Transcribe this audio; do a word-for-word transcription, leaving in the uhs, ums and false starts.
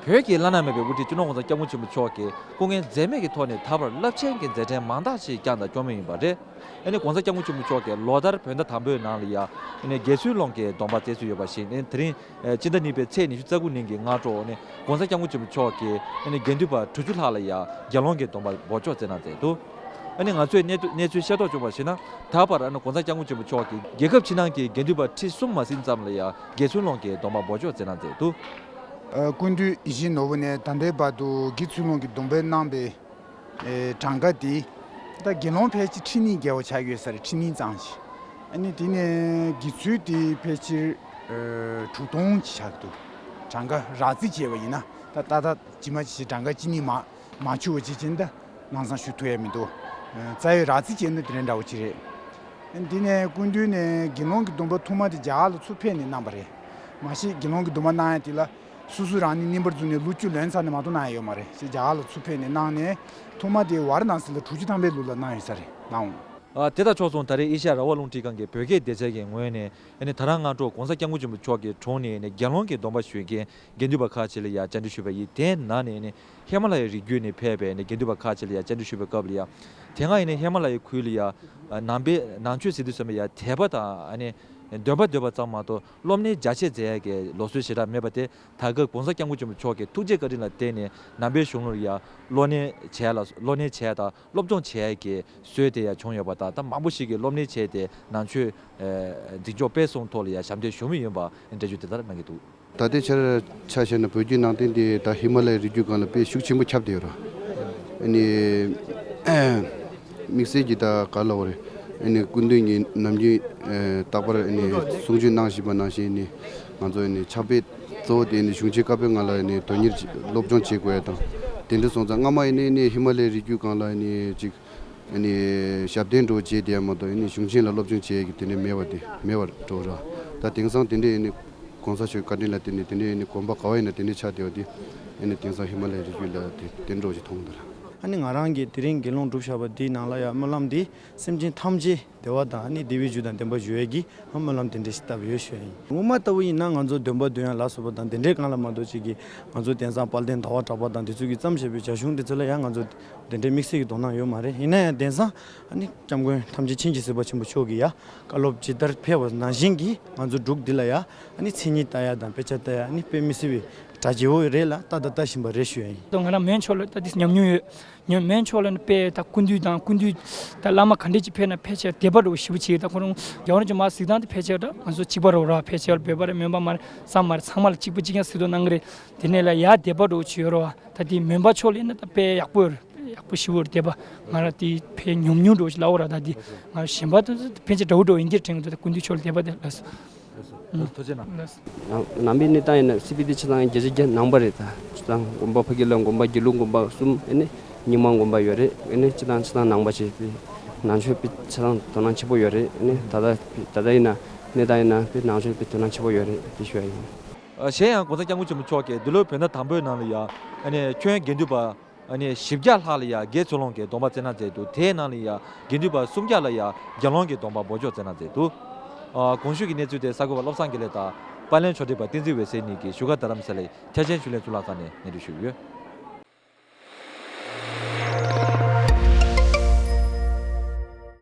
བོད་ཀྱི་བླ་ན་མེད་པའི་དབུ་ཁྲིད་སྤྱི་ནོར་༸གོང་ས་༸སྐྱབས་མགོན་ཆེན་པོ་མཆོག་གིས་སྐུ་ངལ་འཛེམས་མེད་ཀྱི་ཐོག་ནས་ད་བར་རླབས་ཆེན་གྱི་མཛད་འཕྲིན་མང་དག་ཞིག་བསྐྱངས་དང་སྐྱོང་མུས་ཡིན་པ་རེད། ཨ་ནི་༸གོང་ས་༸སྐྱབས་མགོན་ཆེན་པོ་མཆོག་གིས་ལོ་ལྟར་བོད་ཟླ་དང་པོའི་ནང་ལ་ཡ། ཨ་ནི་རྒྱལ་ཚུལ་སློང་གི་སྡོམ་པ་བསྩལ་སྲོལ་ཡོད་པ་བཞིན། ཨ་ནི་དེ་རིང་སྤྱི་ཟླ་གཉིས་པའི་ཚེས་ཉི་ཤུ་རྩ་དགུ་ཉིན་གྱི་སྔ་དྲོ། ཨ་ནི་༸གོང་ས་༸སྐྱབས་མགོན་ཆེན་པོ་མཆོག་གིས་ཨ་ནི་དགེ་འདུན་པ་དྲུག་ཅུ་ལྷག་ལ་ཡ་དགེ་སློང་གི་སྡོམ་པ་འབོགས་ཆོག་སྩལ་གནང་མཛད་འདུག་ཨ་ནི་ང་ཚོས་གནས་ཚུལ་གནས་ཚུལ་ཤེས་རྟོགས་བྱུང་བར་གཞིགས་ན། ད་བར་ཨ་ནི་༸གོང་ས་༸སྐྱབས་མགོན་ཆེན་པོ་མཆོག་གིས་རྒྱལ་ཁབ་ཕྱི་ནང་གི་དགེ་འདུན་པ་ཁྲི་གསུམ་མ་ཟིན་ཙམ་ལ་ཡ་དགེ་ཚུལ་སློང་གི་སྡོམ་པ་འབོགས་ཆོག་སྩལ་གནང་མཛད་འདུག་ཨ། སྐུ་མདུན་ཡིད་བཞིན་ནོར་བུ་ནས་ད་ལྟའི་བར་དུ་དགེ་ཚུལ་སློང་གི་སྡོམ་པ་གནང་པའི་ཨེ་གྲངས་ཀ་དེ། ད་དགེ་སློང་ཕལ་ཆེར་ཁྲི་གཉིས་བརྒལ་བ་ཆགས་ཡོད་ས་རེད། ཁྲི་གཉིས་ཙམ་ཞིག་ཨ་ནི་དེ་ནས་དགེ་ཚུལ་དེ་ཕལ་ཆེར་ཨེ་དྲུག་སྟོང་ཅིག་ཆགས་འདུག་གྲངས་ཀ་རགས་རྩིས་བྱས་པ་ཡིན་ན། ད་ཏག་ཏག་ཇི་མ་ཇི་བཞིན་གྲངས་ཀ་གཅིག་གཉིས་མ་མ་འཆུག་པ་ཅིག་བྱས་ན། ད་ལམ་སང་ཞུ་ཐུབ་ཡ་མི་འདུག་ཨེ་རྩ་བའི་རགས་རྩིས་བྱས་ན་དེ་འདྲ་འདྲ་བོ་ཅིག་རེད། འདི་ནས་སྐུ་མདུན་ནས་དགེ་སློང་གི་སྡོམ་པ་ཐོག་མ་དེ་རྒྱ་གར་ལ་ཚུར་ཕེབས་ནས་གནང་པ་རེད། མ་གཞི་དགེ་སློང་གི་སྡོམ་པ་གནང་ཡ་དེ་ལ་སོ་སོ་རང་ཉིད་རྣམ་པར་རྫུས་ནས་ལོ་བཅུ་ལོན་ཚར་ནས་མ་གཏོགས་གནང་ཡ་ཡོད་མ་རེད། ཞེས་རྒྱ་གར་ལ་ཚུར་ཕེབས་ནས་གནང་ནས། ཐོག་མ་དེ་ཝཱ་ར་ཎ་སི་ལ་དྲུག་ཅུ་ཐམ་པའི་ལོ་ལ་གནང་ཡོད་ས་རེད། གནང་འོང་། ཨ། དེ་དང་ཕྱོགས་མཚུངས་ད་རེས་ཨེ་ཤ་ཡ་རང་དབང་རླུང་འཕྲིན་ཁང་གི་བོད་སྐད་སྡེ་ཚན་གྱི་ངོས་ནས། ཨ་ནི་ད་རང་སྔ་དྲོ་༸གོང་ས་༸སྐྱབས་མགོན་ཆེན་པོ་མཆོག་གི་དྲུང་ནས་ནི་དགེ་སློང་གི་སྡོམ་པ་ཞུ་མཁན་དགེ་འདུན་པ་ཁག་ཅིག་ལ་ཡ་བཅར་འདྲི་ཞུས་པ་ཡིན། དེའི་ནང་ནས་ནི་ཧི་མ་ལ་ཡའི་རི་རྒྱུད་ནས་ཕེབས་པའི་ནི་དགེ་འདུན་པ་ཁག་ཅིག་ལ་ཡ་བཅར་འདྲི་ཞུས་པའི་སྐབས་ལ་ཡ། དེ་སྔ་ཡིན་ནི་ཧི་མ་ལ་ཡའི་ཁུལ་ལ་ཡ་ནང་པའི་ནང་ཆོས་ཟེར་དུས་ཙམ་པ་ཡ་དད་པ་དང་ཨ་ནི་འདོན་པ་འདོན་པ་ཙམ་མ་གཏོགས་སློབ་གཉེར་རྒྱ་ཆེ་མཛད་ཡ་གི་ལུགས་སྲོལ་ཞེ་དྲག་མེད་པ་དེ། ད་སྐབས་༸གོང་ས་༸སྐྱབས་མགོན་ཆེན་པོ་མཆོག་གི་ཐུགས་རྗེ་བཀའ་དྲིན་ལ་བརྟེན་ནས་ནང་པའི་གཞུང་ལུགས་ལ་ཡ་སློབ་གཉེར་བྱས་ལ། སློབ་གཉེར་བྱས་དང་སློབ་སྦྱོང་བྱས་ཀྱི་སྲོལ་དེ་ཡང་བྱུང་ཡོད་པ་དང་། ད་མང་པོ་ཞིག་གིས་སློབ་གཉེར་བྱས་ཏེ་ནང་ཆོས་ཨེ་འཛིན་སྐྱོང་སྤེལ་གསུམ་ཐོག་ལ་ཡང་ཞབས་འདེགས་ཞུ་མུས་ཡིན་པ་འགྲེལ་བརྗོད་དེ་ལྟར་གནང་གི་འདུག་ད་ལྟའི་ཆར་ཆ་བཞག་ན་བོད་བརྒྱུད་ནང་བསྟན་དེ་ད་ཧི་མ་ལ་ཡའི་རི་རྒྱུད་སྒང་ལ་དཔེ་ཤུགས་ཆེན་པོ་ཁྱབ་བསྡད་ཡོད་རེད། ཨ་ནི་དམིགས་བསལ་གྱི་ད་ག་ལབ་དགོས་རེད། ཨ་ནི་སྐུ་མདུན་གྱིས་ནམ་རྒྱུན་ཨེ་རྟག་པར་ཨ་ནི་གསུང་ཆོས་གནང་བཞིན་པ་ནང་བཞིན་ནི་ང་ཚོ་ཨ་ནི་ཕྱག་དཔེ་གཙོ་བོ་དེ་ནི་གཞུང་ཆེན་བཀའ་པོད་ལྔ་ལ་ཨ་ནི་དོན་གཉེར་བྱེད། སློབ་སྦྱོང་བྱེད་དགོས་ཡ་དང་། དེ་འདྲ་སོང་ཙང་སྔ་མ་ཡིན་ནའི་ནི་ཧི་མ་ལ་ཡའི་རི་རྒྱུད་སྒང་ལ་ནི་ཅིག་ཨ་ནི་ཞབས་བརྟན་འདྲ་བོ་བྱས་བསྡད་ཡ་མ་གཏོགས་ཨ་ནི་གཞུང་ཆེན་ལ་སློབ་སྦྱོང་བྱེད་ཡ་གི་དེ་འདྲ་མེད་པ་དེ་མེད་པ་འདྲ་བོ་ར། ད་དེང་སང་དེ་འདྲའི་ཨ་ནི་༸གོང་ས་མཆོག་བཀའ་དྲིན་ལ་བརྟེན་ནས་དེ་འདྲའི་ཨ་ནི་དགོན་པ་ག་བ་ཡིན་ན་དེ་འདྲའི་ཆགས་བསྡད་པ་དེ་ཨ་ནི་དེང་སང་ཧི་མ་ལ་ཡའི་རི་རྒྱུད་ལ་དེ་དེ་འདྲ་བོ་ཅིག་མཐོང་གི་འདུག་ར། ཨ་ནི་ང་རང་གིས་དེ་རིང་དགེ་སློང་སྒྲུབ་བཞག་པ་འདིའི་ནང་ལ་ཡང་སྨོན་ལམ་འདི་སེམས་ཅན་ཐམས་ཅད་བདེ་བ་དང་ཨ་ནི་བདེ་བའི་རྒྱུ་དང་ལྡན་པ་ཞུ་ཡས་ཀྱི་སྨོན་ལམ་དེ་འདྲ་ཞིག་བཏབ་ཡོད་ཞུ་ཡ་ཡིན། ངོ་མ་ལྟ་བུ་ཡིན་ན་ང་ཚོ་འདོན་པ་འདོན་ཡ་ལ་སོགས་པ་དང་དེ་འདྲའི་སྒང་ལ་མ་གཏོགས་ཅིག་གིས་ང་ཚོ་དེང་སང་དཔལ་ལྡན་ཟླ་བ་གྲགས་པ་དང་དེ་ཚོ་གིས་བརྩམས་བཞག་པའི་རྒྱ་གཞུང་དེ་ཚོ་ལ་ཡང་ང་ཚོ་དེ་འདྲའི་དམིགས་བསལ་གྱི་དོ་སྣང་ཡོད་མ་རེད། ཡིན་ན་ཡང་དེང་སང་ཨ་ནི་སྐྱབས་མགོན་ཐམས་ཅད་མཁྱེན་ཅིང་གཟིགས་པ་ཆེན་པོ་མཆོག་གིས་ཡ་བཀའ་སློབ་ཇི་ལྟར་ཕེབས་པ་ནང་བཞིན་གྱིས་ང་ཚོ་འབྲུག་འདི་ལ་ཡ་ཨ་ནི་མཚན་ཉིད་ལྟ་ཡ་དང་དཔེ་ཆ་ལྟ་ཡ་ཨ་ནི་དཔེ་མི་སྲིད་པའི་གྲ་རྒྱས་པོ་རེད་ལ་ལྟ་དང་ལྟ་བཞིན་པ་རེད་ཞུ་ཡ་ཡིན། ང་རང་མོན་ཕྱོགས་ལ་ད་འདི་ཉམས་མྱོང་ཡོད། ཉོན་མོན་ཕྱོགས་ལ་ནི་དཔེ་ད་སྐུ་མདུན་དང་སྐུ་མདུན་ད་བླ་མ་ག་འདྲས་ཅིག་ཕེབས་ན་ཕལ་ཆེར་དད་པ་འདྲ་བོ་ཞེ་པོ་ཅིག་ད་ཁོ་རང་རྒྱལ་བ་རིན་པོ་ཆེ་མར་གཟིགས་སྟངས་དེ་ཕལ་ཆེར་ད་ང་ཚོ་གཅིག་པ་རེད་བ་ར། ཕལ་ཆེར་བོད་པ་རེད་མོན་པ་མ་རེད་བསམ་མ་རེད། ཚང་མ་ལ་གཅིག་པ་གཅིག་རྐྱང་གཟིགས་དོ་གནང་གི་རེད། དེ་ནས་ལ་ཡར་དད་པ་འདྲ་བོ་ཅིག་ཡོད་རེད་བ། ད་དེ་མོན་པ་ཕྱོགས་ལ་ཡིན་ན་ད་དཔེ་ཡག་པོ་ཡོད་རེད། དཔེ་ཡག་པོ་ཞེ་པོ་རེད་དད་པ། ང་རང་དེ་དཔེ་ཉམས་མྱོང་འདྲ་བོ་ཞིག་ལབ་དགོས་ར། ད་དེ་ང་གཞན་པ་དེ་ཚོ་ཕལ་ཆེར་འདྲ་བོ་འདྲ་བོ་ཡིན་གྱི་དྲན་གི་འདུག་ད་སྐུ་མདུན་ཕྱོགས་ལ་དད་པ་དེ་ལགས་སོ། ལགས་སོ། ཐུགས་རྗེ་གནང་། ལགས་སོ། ནང་ནང་པའི་གནས་སྟངས་ཡིན་ན་སི་པི་དེ་ཕྱི་ནང་བརྒྱ་ཆ་བརྒྱ་ནང་པ་རེད། ད་ཕྱི་ནང་དགོན་པ་ཕ་གི་ལ་དགོན་པ་དགེ་ལུགས་དགོན་པ་གསུམ་ཨེ་ནི་རྙིང་མ་དགོན་པ་ཡོད་རེད། ཨེ་ནི་ཕྱི་ནང་ཕྱི་ནང་ནང་པ་བྱས་པའི་ནང་ཆོས་པའི་ཕྱི་ནང་དོ་སྣང་ཆེ་པོ་ཡོད་རེད། ཨེ་ནི་ད་ལྟ་ད་ལྟ་ཡིན་ན་གནས་སྟངས་ཡིན་ན་པའི་ནང་ཆོས་པའི་དོ་སྣང་ཆེ་པོ་ཡོད་རེད་དེ་ཞུ་ཡ་ཡིན། ཨ། གཞན་ཡང་༸གོང་ས་༸སྐྱབས་མགོན་ཆེན་པོ་མཆོག་གིས་འདི་ལོའི་བོད་ཟླ་དང་པོའི་ནང་ལ་ཡ་ཨ་ནི་ཁྱོན་དགེ་འདུན་པ་ཨ་ནི་བཞི་བརྒྱ་ལྷག་ལ་ཡ་དགེ་ཚུལ་སློང་གི་སྡོམ་པ་བསྩལ་གནང་མཛད་འདུག་དེའི་ནང་ལ་ཡ་དགེ་འདུན་པ་སུམ་བརྒྱ་ལ་ཡ་དགེ་སློང་གི་སྡོམ་པ་འབོགས་ཆོག་བསྩལ་གནང་མཛད་འདུག་ཨ། གོང་ཞུས་ཀྱི་གནས་ཚུལ་དེ་གསར་འགོད་པ་བློ་བཟང་དགེ་ལེགས་དང་པར་ལེན་ཕྱོགས་སྒྲིག་པ་བསྟན་འཛིན་འོད་ཟེར་གཉིས་ཀྱིས་བཞུགས་སྒར་རྡ་རམ་ས་ལའི་ཐེག་ཆེན་ཆོས་གླིང་གཙུག་ལག་ཁང་ནས་སྙན་སྒྲོན་ཞུས་ཡོད།